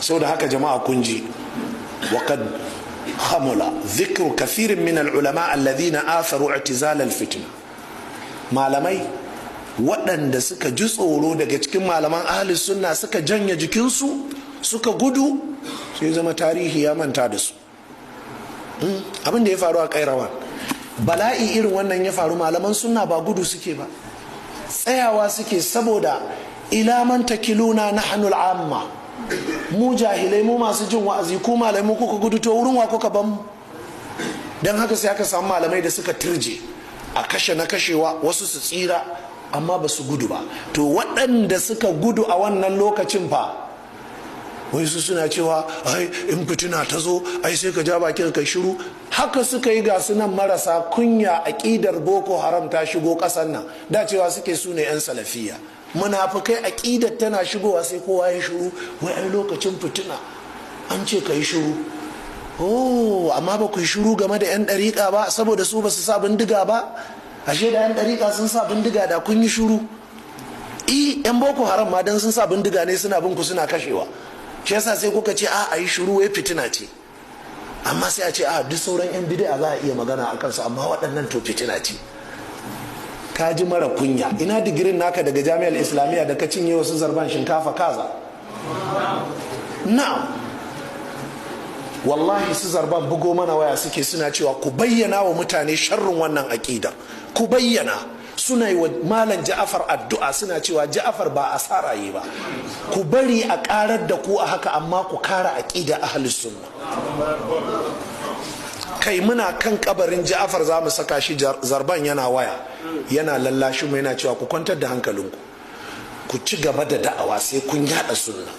Sau da haka jama'a kun ji, وقد خمل ذكر كثير من العلماء الذين آثروا اعتزال الفتنة. Malamai waɗanda suka ji tsoro daga cikin malaman ahli sunna suka janye jikinsu suka gudu, sai zama tarihi ya manta da su. Abin da ya faru a Kairawan, bala'i irin wannan ya faru, malaman sunna ba gudu suke ba, tsayawa suke, saboda إلى من تكلونا نحن العامة. Mu jahilai, mu masu jin wa'azi, ku malamai kuka gudu, to wurin wa kuka ban mu? Don haka sai aka samu malamai da suka turje, a kashe na kashewa, wasu su tsira, amma ba su gudu ba. To waɗanda suka gudu a wannan lokacin fa, wai su suna cewa ai in fitina ta zo ai sai ka ja bakin ka shiru. Haka suka yi, ga su nan marasa kunya, aƙidar Boko Haram ta shigo ƙasar nan, da cewa suke su ne 'yan Salafiya, munafukai. Aƙidar tana shigowa sai kowa ya shiru, wai ai lokacin fitina an ce ka yi shiru. Oh, amma ba ku yi shiru game da 'yan ɗariƙa ba, saboda su ba su sa bindiga ba. Ashe da 'yan ɗariƙa sun sa bindiga da kun yi shiru. I 'yan Boko Haram ma dan sun sa bindiga ne suna bin ku suna kashewa, shi yasa sai kuka ce a yi shiru, wai fitina ce. Amma sai a ce a duk sauran 'yan bid'a za a iya magana a kansu, amma waɗannan to fitina ce. Ka ji mara kunya, ina digirin naka daga Jami'ar Islamiyya da ka cinye wasu Zarban shinkafa kaza? Na'am, wallahi su Zarban bugo mana waya suke, suna cewa ku bayyana wa mutane sharrin wannan aƙidar, ku bayyana. Suna yi wa Malam Ja'afar addu'a, suna cewa Ja'afar ba asara yi ba, ku bari a karar da ku a haka, amma ku kara aƙida ahlus sunna. Kai, muna kan kabarin Ja'afar za mu saka shi, Zarban yana waya yana lallashi mu, yana cewa ku kwantar da hankalinku, ku ci gaba da da'awa, sai kun yada sunna.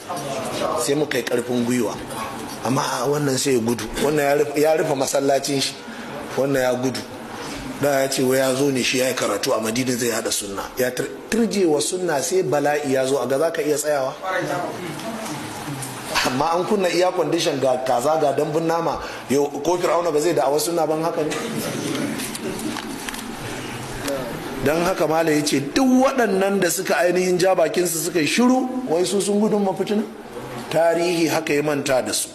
Sai muka yi karfin gwiwa. Amma a wannan sai ya gudu, wannan ya rufe masallacin shi, wannan ya gudu, da ya ce wai ya zo ne shi ya yi karatu a Madina zai hada sunna. Ya turje wa sunna, sai bala'i ya zo a ga za ka iya tsayawa. Amma an kunna air condition, ga kaza, ga dambun nama, yau ko Fir'auna ba zai da'awa sunna ban? Haka ne. Don haka mala ya ce duk waɗannan da suka ainihin ja bakinsu suka yi shiru, wai su sun gudun mafitina, tarihi haka ya manta da su.